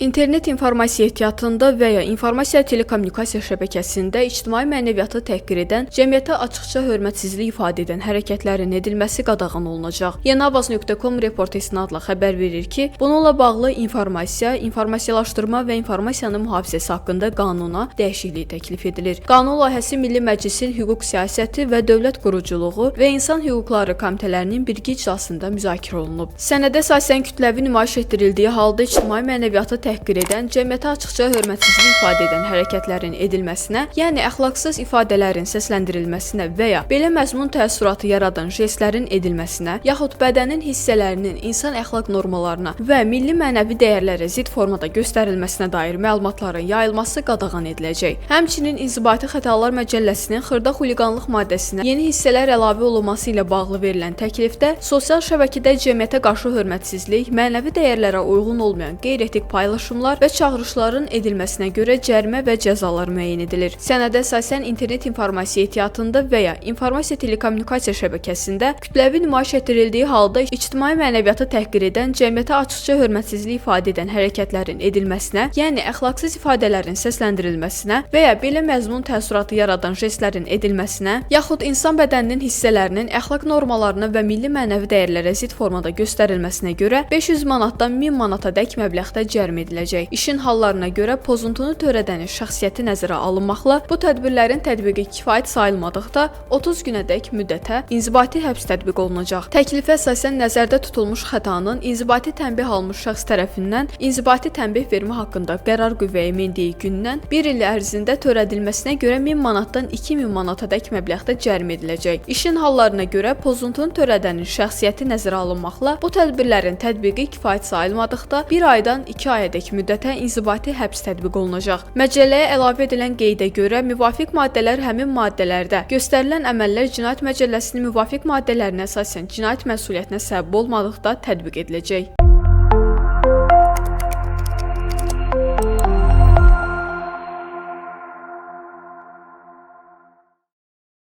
İnternet informasiya ehtiyatında və ya informasiya telekommunikasiya şəbəkəsində ictimai mənəviyyatı təhqir edən, cəmiyyətə açıqca hörmətsizlik ifadə edən hərəkətlərin edilməsi qadağan olunacaq. Yeniavaz.com report isnadla xəbər verir ki, bununla bağlı informasiya, informasiyalaşdırma və informasiyanın mühafizəsi haqqında qanuna dəyişiklik təklif edilir. Qanun layihəsi Milli Məclisin Hüquq Siyasəti və Dövlət Quruculuğu və İnsan Hüquqları Komitələrinin birgə iclasında müzakirə olunub. Sənədə əsasən kütləvi nümayiş etdirildiyi halda ictimai mənəviyyatı təhqir edən, cəmiyyətə açıqca hörmətsizlik ifadə edən hərəkətlərin edilməsinə, yəni əxlaqsız ifadələrin səsləndirilməsinə və ya belə məzmun təəssüratı yaradan jestlərin edilməsinə, yaxud bədənin hissələrinin insan əxlaq normalarına və milli mənəvi dəyərlərə zidd formada göstərilməsinə dair məlumatların yayılması qadağan ediləcək. Həmçinin İnzibati Xətalar Məcəlləsinin xırda xuliqanlıq maddəsinə yeni hissələr əlavə olunması ilə bağlı verilən təklifdə sosial şəbəkədə cəmiyyətə qarşı hörmətsizlik, mənəvi dəyərlərə uyğun olmayan qeyri-etik paylaşımlar və çağırışların edilməsinə görə cərimə və cəzalar müəyyən edilir. Sənədə əsasən internet informasiya ehtiyatında və ya informasiya telekommunikasiya şəbəkəsində kütləvi nümayiş etdirildiyi halda ictimai mənəviyyatı təhqir edən, cəmiyyətə açıqca hörmətsizlik ifadə edən hərəkətlərin edilməsinə, yəni əxlaqsız ifadələrin səsləndirilməsinə və ya belə məzmun təəssüratı yaradan jestlərin edilməsinə, yaxud insan bədəninin hissələrinin əxlaq normalarına və milli mənəvi dəyərlərə zidd formada göstərilməsinə görə 500 manatdan 1000 manata dək məbləğdə cərimə ediləcək. İşin hallarına görə pozuntunu törədənin şəxsiyyəti nəzərə alınmaqla bu tədbirlərin tətbiqi kifayət sayılmadıqda 30 günədək müddətə inzibati həbs tətbiq olunacaq. Təklifə əsasən nəzərdə tutulmuş xətanın inzibati tənbih almış şəxs tərəfindən inzibati tənbih vermə haqqında qərar qüvvəyə mindiyi gündən 1 il ərzində törədilməsinə görə 1000 manatdan 2000 manatadək məbləğdə cərimə ediləcək. İşin hallarına görə pozuntunu törədənin şəxsiyyəti nəzərə alınmaqla bu tədbirlərin tətbiqi kifayət sayılmadıqda 1 aydan 2 ayadək müddətə inzibati həbs tətbiq olunacaq. Məcəlləyə əlavə edilən qeydə görə müvafiq maddələr həmin maddələrdə göstərilən əməllər Cinayət Məcəlləsinin müvafiq maddələrinə əsasən cinayət məsuliyyətinə səbəb olmadıqda tətbiq ediləcək.